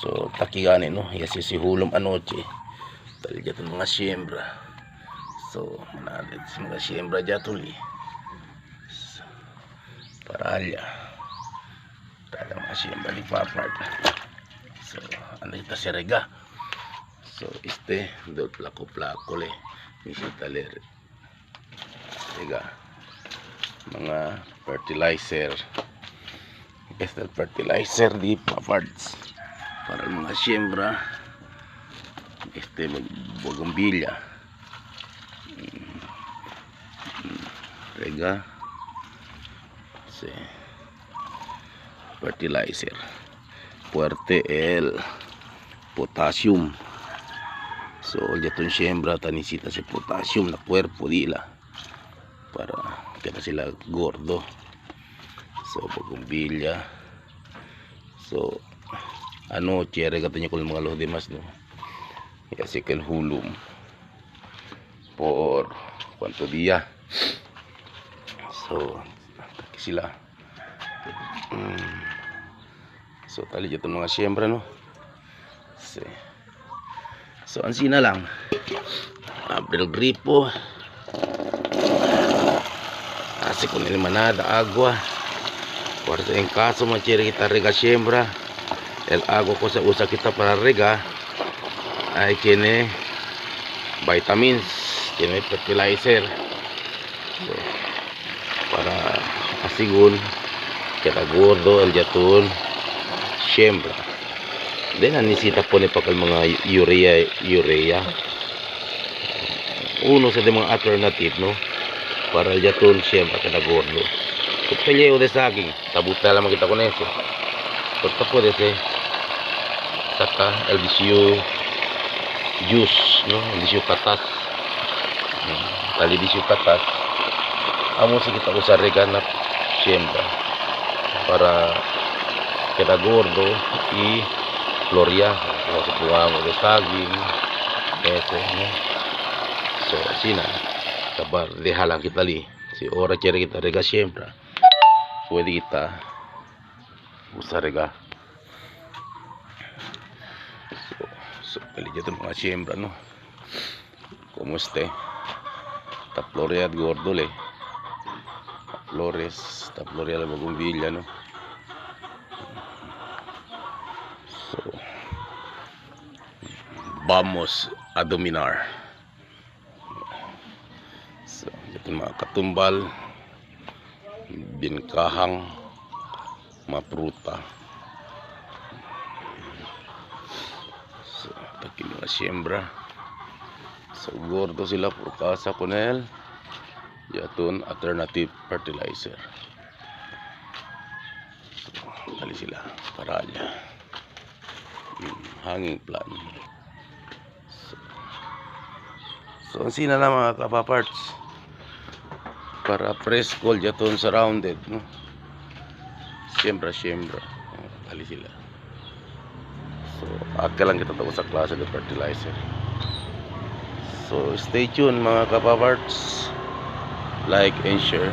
So takigani no, yasi si hulom anoche. Tali jaton mga siembra. So manadit mga siembra jatuli. So, paralya. Tala mga siembra di papart. So ano ita si rega. So este dol plako plako le misita le rega. Mga fertilizer. Este fertilizer di paparts para mga siembra. Este bougainvillea. Rega. Sí. Fertilizer. Fuerte el potassium. So jaton siembra tanisita si potassium na cuerpo dila para kaya sila gordo. So bougainvillea. So ano chere katanya con mga los demás no. Y así que el hulum por cuánto día. So aquí sila. So tali dito mga siembra no. Sí. So ansina lang. Abre el gripo. Así con el manada agua. Por en caso machere kita rega siembra. El agua cosa usa kita para rega. Ahí tiene vitamins, tiene fertilizer. So, para asigun kita gordo el jatun siembra. Then anisita pone pa kal mga urea. Uno sa mga alternative no para el jatun siembra kita gordo. Peleo de saging, tabuta lamang kita con eso. Porque puede ser saka el vicio juice no, el vicio katas. Tali vicio katas. Amo sa kita usar rega na siembra para kita gordo y floria. So, sa puwango de saging ese no. So sina kabar deja lang kita li si ora quiere kita rega siembra pwede kita usar rega. So kali dito mga siembra no. Como este taploria at gordo le flores taploria la bougainvillea no. So vamos a dominar. So ito mga katumbal binkahang mapruta. So taki mga siembra. So gordo sila por casa con el yatun alternative fertilizer. So dali sila para allá. Hanging plant. So sina na mga kapaparts para presko jaton surrounded no. Siembra siembra dali sila. So akal lang kita sa klase de fertilizer. So stay tuned mga kapaparts, like and share.